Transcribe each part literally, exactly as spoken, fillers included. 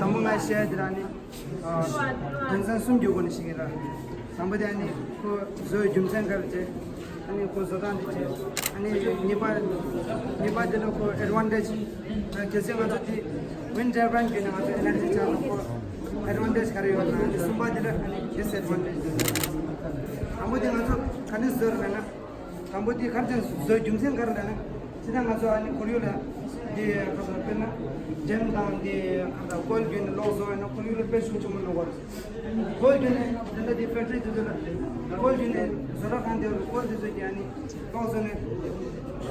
དང་པོ་ང་བཤད་དེ་ར་ནི། དོན་ཚན་གསུམ་གྱི་སྒོ་ནས་ཤེས་ཀྱི་ར། དང་པོ་དེ་ཨ་ནི་ཁོ་བཟོའི་རྒྱུ་མཚན་ག་རེ་བྱས། ཨ་ནི་ཁོ་བཟོ་སྟངས་དེ་བྱས། ཨ་ནི་གཉིས་པ། གཉིས་པ་དེ་ལ་ཁོ་ཨེ་ཌི་ཝན་ཊེ་ཇི། གལ་སྲིད་ང་ཚོ་དེ་ཝིན་ཌི་ཊར་བྷའིན་བརྒྱུད་ནས་ང་ཚོ་ཨེ་ནར་ཇི་ཆགས་ན་ཁོ་ཨེ་ཌི་ཝན་ཊེ་ཇི་ག་རེ་ཡོད་ན། ཨ་ནི་གསུམ་པ་དེ་ལ་ཨ་ནི་ཌིས་ཨེ་ཌི་ཝན་ཊེ་ཇི་དེ་ཚོ། དང་པོ་དེ་ང་ཚོ་ག་ནས་བཟོས་ར་ན། དང་པོ་དེ་ག་རེ་བྱས་བཟོའི་རྒྱུ་མཚན་ག་རེ་ལབ་ན། ཅི་ལྟར་ང་ཚོ་ཨ་ནི་ཁོར་ཡུག་ལ་འདི་ཁ་ཚ་དཔེར་ན་འགྲེམས་དང་འདི་ཁ་ཚ་ཀོལ་བརྒྱུད་ནས་གློག་བཟོ་བས་ན་ཁོར་ཡུག་ལ་དཔེ་ཤུགས་ཆེན་པོ་གནོད་པ་རེད། ཀོལ་བརྒྱུད་ནས་དེ་འདྲ་འདི་ཕེག་ཊི་རི་དེ་ཚོ་ལ་ཀོལ་བརྒྱུད་ནས་བཟོ་གྲྭ་ཁང་དེ་ལ་ཀོལ་དེ་ཚོ་གིས་ཨ་ནི་གློག་བཟོ་ནས་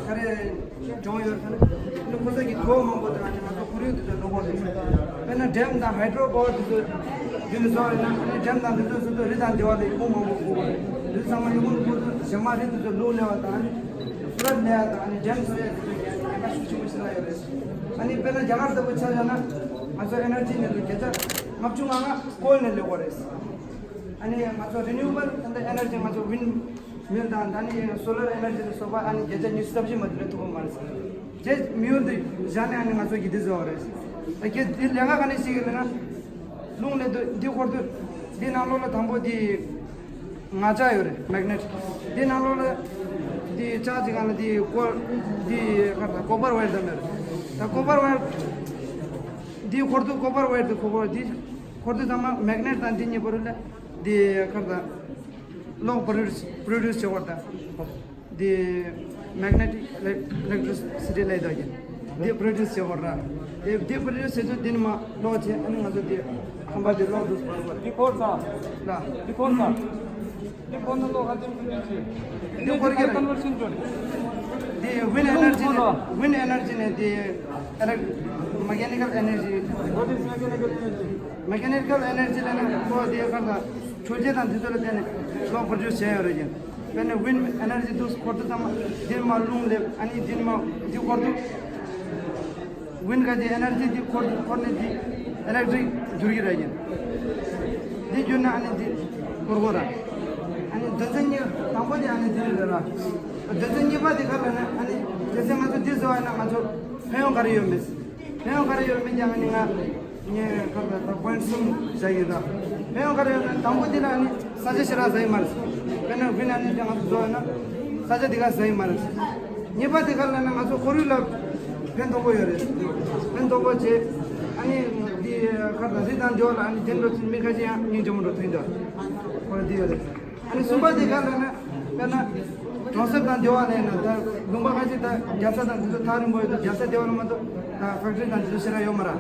ག་རེ་སྦྱོང་ཡོད་ཟེར་ན། ཨ་ནི་ཁོ་ཚོ་གི་དུ་བ་མང་པོ་དང་ཨ་ནི་ང་ཚོ་ཁོར་ཡུག་དེ་ཚོ་གནོད་པ་རེད། དཔེར་ན་འགྲེམས་དང་ཧའི་ཌྲོ་པ་ཝར་དེ་ཚོ་བརྒྱུད་ནས་བཟོ་བས་ན་ཨ་ནི་འགྲེམས་དང་དེ་ཚོ་སོ་སོ་རི་དང་སྡེ་བ་ལ་ཡི་གུ་མང་པོ་དགོས་པ་རེད། རི་ཚང་མ་ཡི་གུ་ཁོ་ཚོ་ཞིང་མ་རི་དེ་ཚོ་ལུག་ལེན་པ་དང་ཨ་ནི། ཕུ་ལད་ལས་དང་ཨ་ནི་འགྲེམས་བཟོ་ཡས་དེ་ཚོ་ཉེན་ཁ་ཤུགས་ཆེན་པོ་ཞིག་ལ་ཡོད་རེད། ཨ་ནི་དཔེར་ན་རྒྱ་གར་ལྟ་བུ་ཆ་བཞག་ན་ང་ཚོ་ཨེ་ནར་ཇི་ནས་ལོ་བརྒྱ་ཆ་ལྔ་བཅུ་ང་ལྔ་ཀོལ་ནས་ལེན་དགོས་རེད། ཨ་ནི་ང་ཚོ་རི་ནིའུ་བལ་ད་ལྟ་ཨེ་ནར་ཇི་ང་ཚོ་ཝིན་མིལ་དང་ད་ནི་སོ་ལར་ཨེ་ནར་ཇི་ལ་སོགས་པ་ཨ་ནི་བརྒྱ་ཆ་ཉི་ཤུ་རྩ་བཞི་མ་གཏོགས་ལེན་ཐུབ་པ་མ་རེད། རྗེས་མི་ཡུལ་དུ་བཞག་ནས་ཨ་ནི་ང་ཚོ་གི་འདི་བཟོ་བ་རེད། ད་གལ་འདི་ལས་ཀ་ག་ནས་བྱེད་ཀྱི་ལབ་ན། རླུང་ལས་དུ་འདི་འཁོར་དུ་འདི་ནང་ལོགས་ལ་དང་པོ་འདི་ང་ལྕགས་ཡོད་རེད། མེག་ནེཊ། འདི་ནང་ལོགས་ལ་འདི་ལྕགས་ཅིག་གང་ལ་འདི་ཀོ་འདི་ཁར་ད་ཀོ་པར་ཝའེར་དང་མེད་རེད། ད་ཀོ་པར་ཝའེར་འདི་འཁོར་དུ་ཀོ་པར་ཝའེར་དུ་ཁོ་པར་འདི་འཁོར་དུ་ཚང་མ་མེག་ནེཊ་དང་འདི་གཉིས་པོ་རུ་ལ་འདི་ཁར་ད་གློག་པྲོ་ཌུས་པྲོ་ཌུས་བྱེད་པར་ད། འདི་མེག་ནེ་ཊིག་ཨི་ལེག་ཊི་རི་སི་ཊི་ལབ་དོ་ཀྱི། འདི་པྲོ་ཌུས་བྱེད་པར་ར། འདི་འདི་པྲོ་ཌུས་བྱེད་ཚུལ་འདི་ནི་མ་གློག་བྱེད་ཨ་ནི་ང་ཚོ་འདི་ཁང་པ་འདི་གློག་འདུག་པར་པར། འདི་འཁོར་ས། ལ། འདི་འཁོར་ས། འདི་འཁོར་ན་གློག་ག་ཚོད་ཐོན་ཐོན་བྱེད། འདི་འཁོར་གྱི་རེད། ཀོན་ཝར་ཤན་འགྲོ་རེད། འདི་ཝིན་ཨེ་ནར་ཇི་ནས་ཝིན་ཨེ་ནར་ཇི་ནས་འདི་ཨི་ལེག་མེ་ཀ་ནི་ཀལ་ཨེ་ནར་ཇི། What is mechanical energy? མེ་ཀ་ནི་ཀལ་ཨེ་ནར་ཇི་ལབ་ན་ཁོ་འདི་ག་ད་ཆུ་རྐྱལ་དང་འདི་ཚོ་ལ་བརྟེན་ནས་གློག་པྲོ་ཌུས་བྱས་ཡོད་རེད་ཀྱི། དཔེར་ན་ཝིན་ཨེ་ནར་ཇི་འདུག་འཁོར་དུས་ཙམ་པ་འདི་མ་རླུང་སླེབས་ཨ་ནི་འདི་མ་འདི་འཁོར་དུས་ཝིན་ག་འདི་ཨེ་ནར་ཇི་འདི་འཁོར་དུས་འཁོར་ནས་འདི་ཨི་ལེག་ཊི་རིག་འགྱུར་གྱི་རེད་ཀྱི། འདི་འགྱུར་ན་ཨ་ནི་འདི་འཁོར་གོ་ར། ཨ་ནི་དོན་ཚན་གཉིས་དང་པོ་འདི་ཨ་ནི་འདི་རེད་ར། དོན་ཚན་གཉིས་པ་འདི་ག་རེ་ན་ཨ་ནི་དོན་ཚན་ང་ཚོ་འདི་བཟོ་བ་ན་ང་ཚོ་ཕན་ཡོན་ག་རེ་ཡོད་མེད། ཕན་ཡོན་ག་རེ་ཡོད་མེད་ཀྱང་ཨ་ནི་ང་ངས་ཁ་ཁ་ད་པོ་ཡིན་ཊི་གསུམ་བཞག་ཡོད་ད། ཕན་ཡོན་ག་རེ་ཡོད་ན་དང་པོ་འདི་ལ་ནི་ས་ཆ་ཞེ་དྲག་ཟ་ཡི་མ་རེད། དཔེར་ན་ཝིན་ཨ་ནི་ཀྱང་ང་ཚོ་བཟོ་ཡོད་ན་ས་ཆ་འདི་ག་ཟ་ཡི་མ་རེད། གཉིས་པ་འདི་ག་ལ་ན་ང་ཚོ་ཁོར་ཡུག་ལ་ཕན་ཐོགས་པོ་ཡོད་རེད། ཕན་ཐོགས་པོ་བྱེད། ཨ་ནི་འདི་ཁ་ད་རི་དང་འདི་བ་ལ་ཨ་ནི་དེ་འགྲོ་ཚུལ་མི་ཁ་ཅིག་ཡང་སྙིང་རྗེ་མོ་འགྲོ་ཐུན་འདུག་ཁོ་འདི་ཡོད་རེད། ཨ་ནི་གསུམ་པ་དེ་ག་ལ་ན་དཔེར་ན་གྲོང་གསེབ་དང་སྡེ་བ་ལ་ཡིན་ན་ད་ལུང་པ་ཁ་ཅིག་ད་རྒྱལ་ས་དང་དེ་ཚོ་ཐག་རིང་པོ་ཡོད་དུས་རྒྱལ་ས་སྡེ་བ་ལ་མ་གཏོགས་ད་ཕེག་ཊི་རི་དང་དེ་ཚོ་ཞེ་དྲག་ཡོད་མ་རེད།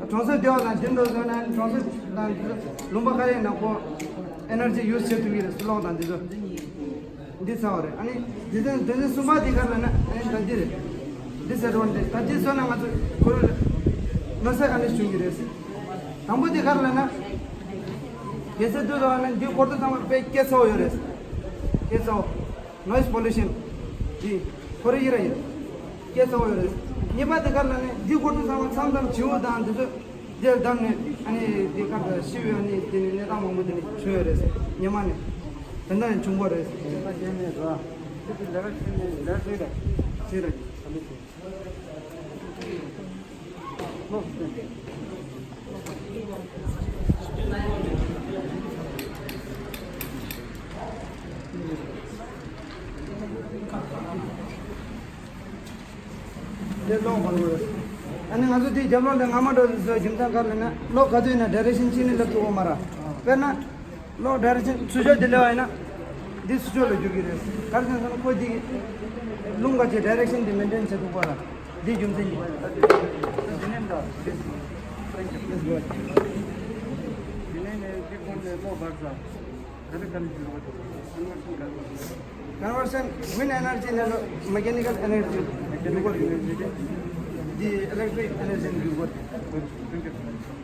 གྲོང་གསེབ་སྡེ་བ་དང་དེ་འདྲ་བཟོས་ན་གྲོང་གསེབ་དང་དེ་ཚོ་ལུང་པ་ཁ་ལ་ཡིན་ན་ཁོ་ཨེ་ནར་ཇི་ཡུ་སི་བྱེད་ཐུབ་ཀྱི་རེད། གློག་དང་དེ་ཚོ་འདི་ཚ་བ་རེད། ཨ་ནི་དེ་ཚོ་དོན་ཚན་གསུམ་པ་དེ་ག་ལ་ན་ཨ་ནི་ད་འདི་རེད། ཌིས་ཨེ་ཌི་ཝན་ཊེ་ཇི། ད་འདི་བཟོས་ན་ང་ཚོ་ཁོར་ཡུག་ལ་གནོད་འཚེ་ག་ནས་བྱུང་གི་རེད། དང་པོ་དེ་ག་ལ་ན། གལ་སྲིད་དུ་ལ་ན་འདི་འཁོར་དུས་ཚང་མ་དཔེ་སྐད་ཚ་བོ་ཡོད་རེད། སྐད་ཚ་བོ། Noise pollution འདི་ཁོར་ཡུག་ར་ཡིན། སྐད་ཚ་བོ་ཡོད་རེད། གཉིས་པ་དེ་ག་ལ་ན་འདི་འཁོར་དུས་ཚང་མ་མཚམས་མཚམས་བྱིའུ་དང་འདི་ཚོ་འདིར་བསྡམས་ནས་ཨ་ནི་འདི་ག་ལ་ཤི་བའི་ཨ་ནི་དེ་ནི་གནས་སྟངས་མང་པོ་དེ་ནི་བྱུང་ཡོད་རེད། ཉི་མ་ནས་དེ་འདྲ་ཡང་བྱུང་གོ་རེད། ད་གཞན་ནས་ར། དེ་དེ་ལས་ཀ་བྱེད་ནས་ལས་བཟོས་རེད། བྱས་རེད། དེ་གློག་འབར་དགོས། ཨ་ནི་ང་ཚོ་དེ་རྒྱབ་ལོགས་ལ་རྔ་མ་འགྲོ་བཟོས་རྒྱུ་མཚན་ག་རེ་ལབ་ན་གློག་ག་དུས་ཡིན་ན་ཌའི་རེག་ཤན་གཅིག་ནས་སླེབས་ཐུབ་ཀྱི་མ་རེད། དཔེར་ན། གློག་ཌའི་རེག་ཤན་ཚུར་ཕྱོགས་དེ་སླེབས་པ་ཡིན་ན། འདི་ཚུར་ཕྱོགས་ལ་རྒྱུག་གི་རེད། ག་རེ་ཟེར་ན་ཁོ་འདི་རླུང་ག་ཅིག་ཌའི་རེག་ཤན་འདི་མེན་ཊེན་བྱེད་ཐུབ་པ་ར། འདི་རྒྱུ་མཚན་གྱིས། དེ་ནས་འདི་ཁོང་ནས་གློག་འབར་ས། ད་ལྟ་ག་ནས་རྒྱུག་གི་རེད། ཀོན་ཝར་ཤན་ཝིན་ཨེ་ནར་ཇི་ནས་ལོ་མེ་ཀ་ནི་ཀལ་ཨེ་ནར་ཇི་རྒྱུག་གི་རེད། འདི་ཨི་ལེག་ཊི་རིག་ཨེ་ནར་ཇི་རྒྱུག་གི་རེད།